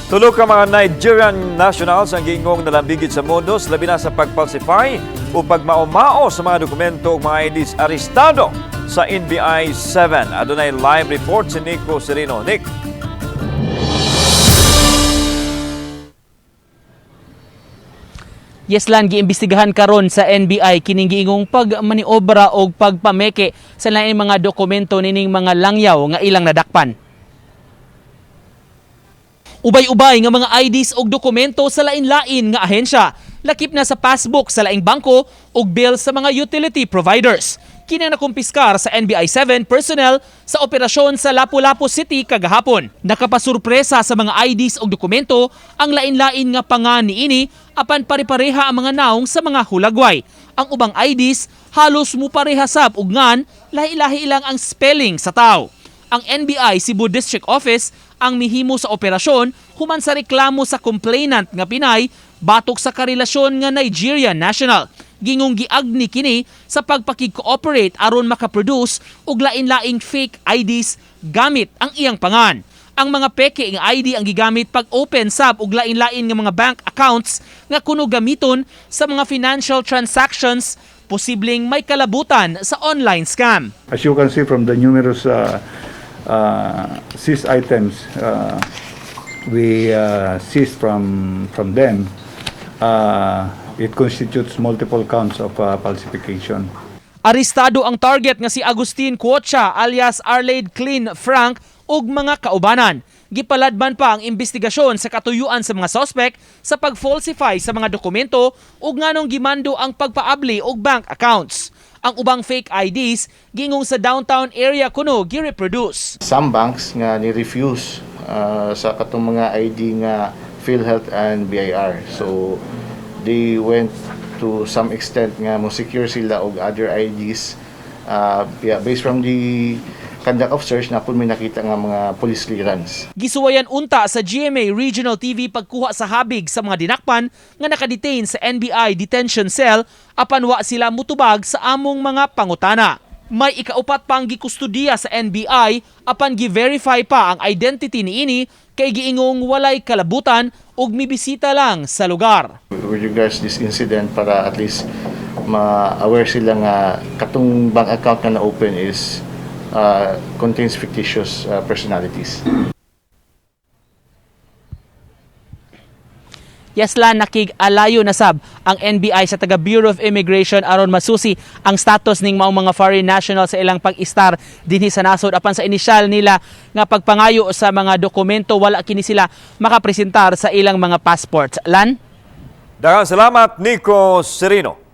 Tulo ka mga Nigerian nationals ang giingong nalambigit sa modus labi na sa pagfalsify o pagmaumao sa mga dokumento ug mga IDs, arestado sa NBI 7. Adunay live report si Nico Serino. Nick. Yes Lan, giimbestigahan karon sa NBI kining giingong pagmaniobra og pagpameke sa laing mga dokumento nining mga langyaw nga ilang nadakpan. Ubay-ubay nga mga IDs og dokumento sa lain-lain nga ahensya, lakip na sa passbook sa laing bangko ug bill sa mga utility providers. Kini ang nakumpiskar sa NBI 7 personnel sa operasyon sa Lapu-Lapu City kagahapon. Nakapasurpresa sa mga IDs og dokumento ang lain-lain nga pangan niini, apan pare-pareha ang mga naong sa mga hulagway. Ang ubang IDs halos mupareha sab og ngan, lahi-lahi lang ang spelling sa tao. Ang NBI Cebu District Office ang mihimo sa operasyon human sa reklamo sa complainant nga Pinay batok sa karelasyon nga Nigerian national. Gingong giagni kini sa pagpakig-cooperate aron makaproduce og lain-laing fake IDs gamit ang iyang pangan. Ang mga peke nga ID ang gigamit pag-open sab og lain-lain nga mga bank accounts nga kuno gamiton sa mga financial transactions, posibleng may kalabutan sa online scam. As you can see from the numerous seized items we seized from them, it constitutes multiple counts of falsification. Arestado ang target nga si Agustin Cuocha alias Arlade Clean Frank ug mga kaubanan. Gipaladman pa ang investigasyon sa katuyuan sa mga suspect sa pag-falsify sa mga dokumento ug nganong gimando ang pagpaabli og bank accounts. Ang ubang fake IDs gingong sa downtown area kuno gi-reproduce. Some banks nga ni-refuse sa katong mga ID nga PhilHealth and BIR. So they went to some extent nga mo secure sila og other IDs. Yeah, based from the conduct of search na may nakita nga mga police clearance. Gisuwayan unta sa GMA Regional TV pagkuha sa habig sa mga dinakpan nga nakadetain sa NBI detention cell, apan wa sila mutubag sa among mga pangutana. May ikaupat pang gikustudiya sa NBI, apan gi-verify pa ang identity niini kay giingong walay kalabutan ug mibisita lang sa lugar. With regards this incident, para at least ma-aware sila nga katong bank account nga na-open is contains fictitious personalities. Yes Lan, nakig-alayo na sab ang NBI sa taga Bureau of Immigration aron masusi ang status ning maong mga foreign national sa ilang pag-istar dinhi sa nasod, apan sa inisyal nila nga pagpangayo sa mga dokumento, wala kini sila makapresentar sa ilang mga passports. Lan? Daghang salamat, Nico Serino.